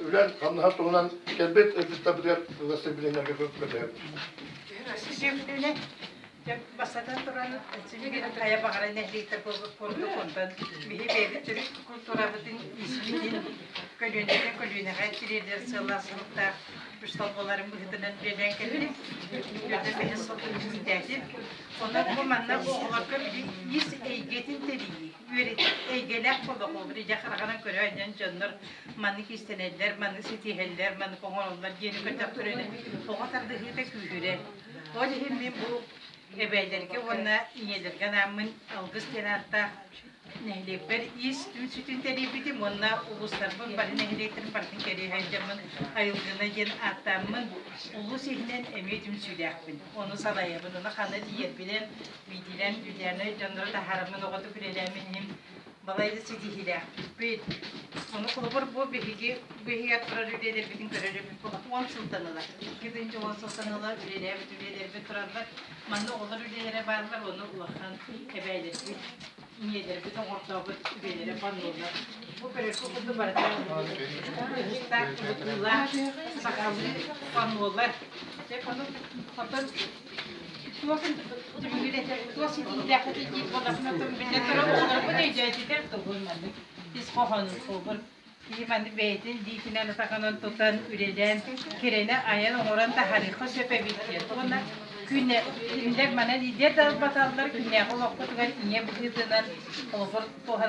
Үлэн хамнаһа туһунан кэлбит ыалдьыттарбытыгар кылгастык билиһиннэргэ көрдөһөбүт. Сүрүнэ бастатан туран хайа баҕара нэһилиэктэр курдук онтон биһи бэйэбит төрүт культурабытын испитин көлүөнэттэн көлүөнэҕэ тириэрдэр сыаллаах соруктаах үс буоларын быһыытынан үлэлээн кэллим. Үөрдэ бэһис сыл түмүктээтим. Онон бу манна оҕолорго били ис эйгэтин тэрийии, үөрэтии эйгэлээх буолла дьэ хараҕынан көрө дьоннор маннык иистэнэллэр, маннык ситиһэллэр, маннык оҥороллор диэни көрдөхтөрүнэ оҕо тардыһыыта күүһүрэр. Ол иһин мин бу эбээлэргэ уонна ийэлэргэ анааммын алгыс диэн ааттаах нэһилиэкпэр иис түмсүүтүн тэрийбитим уонна улуустарбын бары нэһилиэктэрин барытын кэрийэ сылдьаммын Айылгына диэн ааттааммын улуус иһинэн эмиэ түмсүүлээхпин. Ону салайабын. Ону ханна тиийэрбинэн биирдиилээн Юлиана дьоннору таһаараммын оҕотук үлэлээммин иһин балайда ситиһиилээхпит. Ону холобур бу биһиги бу иһигэр турар үлэлэрбитин көрөр эбит 10 сылтан ыла, 2010 сылтан ыла үлэлээбит үлэлэрбит тураллар. Манна оҕолор үлэлэрэ бааллар, ону улахан эбээлэрбит, ийэлэрбит оҥортообут үлэлэрэ паннолар. Бу көрөргө курдук барыта уһуктаах, тутуулаах, сахалыы паннолар. Оттон туох туох ситиилээххитий диир буоллахпына, биллэн турар, оҕолорбут өйдөөтүлэр тугун маннык ис хоһоонун холобур киһи маннык бэйэтин илиитинэн атаҕынан тутан үлэлээн кэрэни айан оҥорон таһаарыахха сөп эбит диэн уонна күнэ кинилэр манан идэ да ылбаталлар күннээҕи олохпутугар ийэ быһыытынан холобур туһанан.